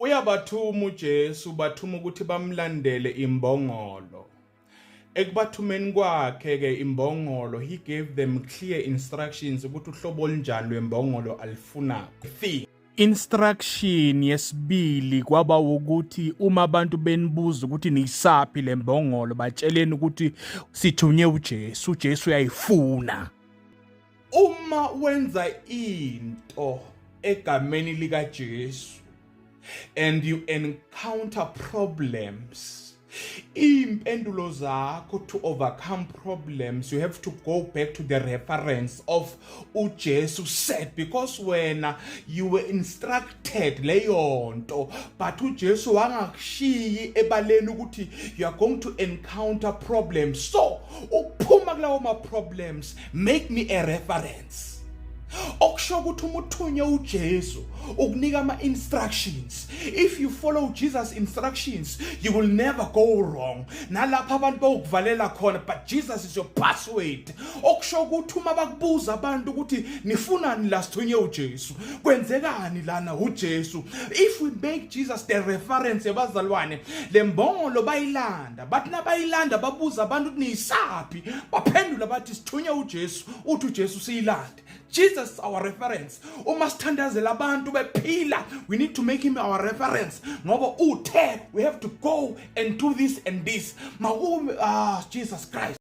Uyabathuma uJesu, bathuma ukuthi bamlandele imbongolo. Ekubathumeni kwakhe ke imbongolo, he gave them clear instructions ukuthi uhlobo olunjani lwembongolo alifunako. Instruction yesibili kwaba ukuthi uma abantu benibuza ukuthi niyisaphi lembongolo, batsheleni ukuthi sithunye uJesu, uJesu uyayifuna. Uma wenza into egameni likaJesu and you encounter problems, iy'mpendulo zakho to overcome problems, you have to go back to the reference of uJesu said, because wena you were instructed leyo nto, but uJesu wangakushiyi ebaleni ukuthi you are going to encounter problems. So ukuphuma kulawo ma-problems, make me a reference. Okusho ukuthi uma uthunye uJesu ukunika ama-instructions, if you follow Jesus' instructions, you will never go wrong. Nalapho abantu bawukuvalela khona, but Jesus is your password. Okusho ukuthi uma bakubuza abantu ukuthi nifunani la, sithunye uJesu, kwenzekani lana, uJesu. If we make Jesus the reference, ebazalwane, lembongolo bayilanda. Bathi nabayilanda, babuza abantu ukuthi niyisaphi, baphendula bathi sithunye uJesu, uthi uJesu siyilande. Jesus our reference. Uma sithandazela abantu bephila, we need to make him our reference, ngoba uthe we have to go and do this and this. Makume, ah, Jesus Christ.